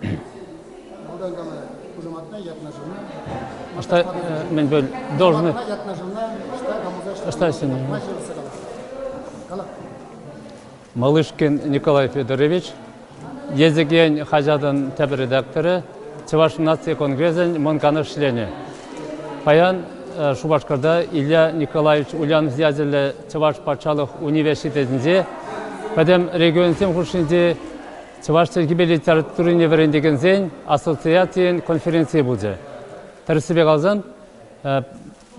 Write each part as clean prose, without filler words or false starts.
Малтан кала хушаматна, ятна-шывна. Ӑҫта мӗн пӗл должность. Ятна-шывна, ӑҫта камуса ӑҫта ӗҫленӗ? Кала. Малышкин Николай Федорович, Елчӗк ен хаҫатӑн тӗп редакторӗ, Чӑваш наци конгресӗн Мӑн Канаш членӗ. Паян Шупашкарта Илья Николаевич Ульянов ячӗллӗ Чӑваш патшалӑх университетӗнче пӗтӗм регионсем хушшинчи чӑваш чӗлхипе литературине вӗрентекенсен ассоциацийӗн конференцийӗ пулчӗ. Тӗрӗссипе каласан,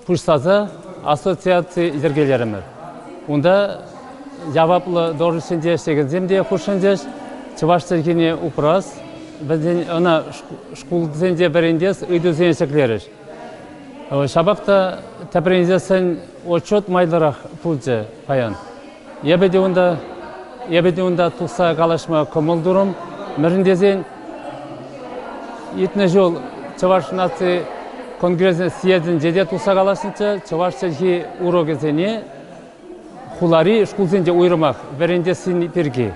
пуҫласа ассоциаци йӗркелерӗмӗр. Унта яваплӑ должноҫсенче ӗҫлекенсем те хутшӑнчӗҫ. Чӑваш чӗлхине упрас, вӗсен ӑна шкулсенче вӗрентес ыйтусене ҫӗклерӗҫ. Ҫапах та тӗпрен илсессӗн отчет майлӑрах пулчӗ паян. Эпӗ те унта, эпӗ те унта тухса калаҫма кӑмӑл турӑм. Мӗншӗн тесен иртнӗ ҫул Чӑваш наци конгресӗн съездӗнче те тухса калаҫнӑччӗ. Чӑваш чӗлхи урокӗсене хулари шкулсенче уйрӑмах вӗрентесси пирки.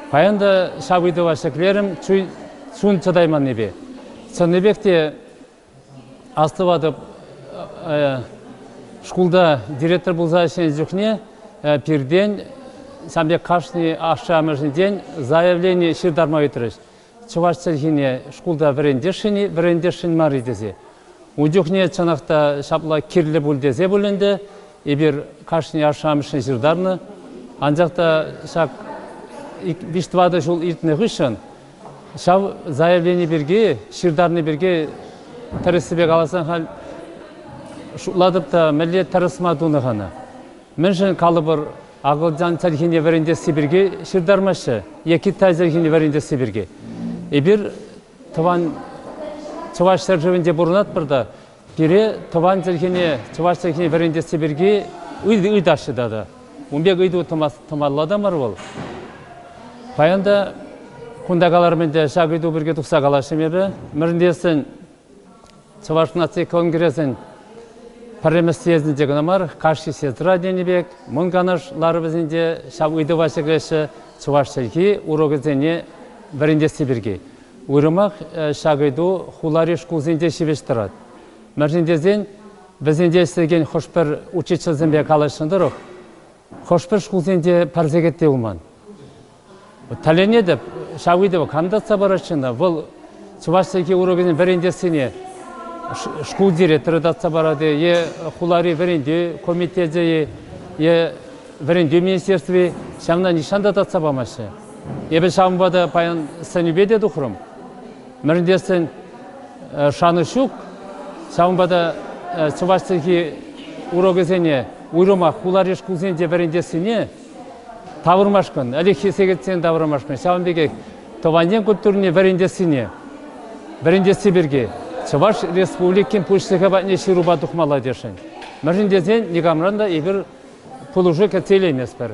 Паян та ҫав ыйтӑва ҫӗклерӗм чун чӑтайманнипе. Чӑннипех те Астӑватӑп, шкулта директор пулса ӗҫленӗ чухне пиртен ҫавӑн пек кашни ашшӗ-амӑшӗнчен заявлени ҫыртарма ыйтрӗҫ. Чӑваш чӗлхине шкулта вӗрентесшӗн-и, вӗрентесшӗн мар-и тесе. Ун чухне чӑнах та ҫапла кирлӗ пуль тесе пуль ӗнтӗ эпир кашни ашшӗ-амӑшне ҫыртарнӑ. Анчах та ҫак виҫ-тӑватӑ ҫул иртнӗ хыҫҫӑн Ҫав заявлени пирки, ҫыртарни пирки тӗрӗссипе каласан халь шутлатӑп та, мӗнле тӗрӗс мар тунӑ-ха ӑна. Мӗншӗн калӑпӑр акӑлчан чӗлхине вӗрентесси пирки ҫыртармаҫҫӗ е китай чӗлхине вӗрентесси пирки. Эпир тӑван Чӑваш ҫӗршывӗнче пурӑнатпӑр та, пире тӑван чӗлхене, чӑваш чӗлхине вӗрентесси пирки ыйтаҫҫӗ тата. Ун пек ыйту тӑмалла та мар вӑл. Паян та кунта каларӑм ӗнтӗ, ҫак ыйту пирки тухса калаҫрӑм эпӗ. Мӗншӗн тесен Чӑваш наци конгресӗн пӗрремӗш съездӗнче кӑна мар, кашни съездра тенӗ пек Мӑн Канаш ларӑвӗсенче ҫав ыйтӑва ҫӗклеҫҫӗ, чӑваш чӗлхи урокӗсене вӗрентесси пирки. Уйрӑмах ҫак ыйту хулари шкулсенче ҫивӗч тӑрать. Мӗншӗн тесен вӗсенче ӗҫлекен хӑш-пӗр учительсемпе калаҫнӑ тӑрӑх, хӑш-пӗр шкулсенче пӗр сехет те пулман. Тӗлӗнетӗп, ҫав ыйтӑва кам татса парать ӑна? Вӑл чӑваш чӗлхи урокӗсене вӗрентессине шкул директорӗ татса парать-и е хулари вӗрентӳ комитечӗ-и е вӗрентӳ министерстви ҫавна нихҫан та татса памаҫҫӗ. Эпӗ ҫавӑнпа та паян сӗнӳпе те тухрӑм. Мӗншӗн тесен шанӑҫ ҫук. Ҫавӑнпа та чӑваш чӗлхи урокӗсене уйрӑмах хулари шкулсенче вӗрентессине тавӑрмашкӑн, ӗлӗкхи сехетсене тавӑрмашкӑн, ҫавӑн пекех тӑван ен культурине вӗрентессине вӗрентесси пирки Чӑваш Республикин Пуҫлӑхӗ патне ҫырупа тухмалла тесшӗн. Мӗншӗн тесен никамран та эпир пулӑшу кӗтсе илейместпӗр.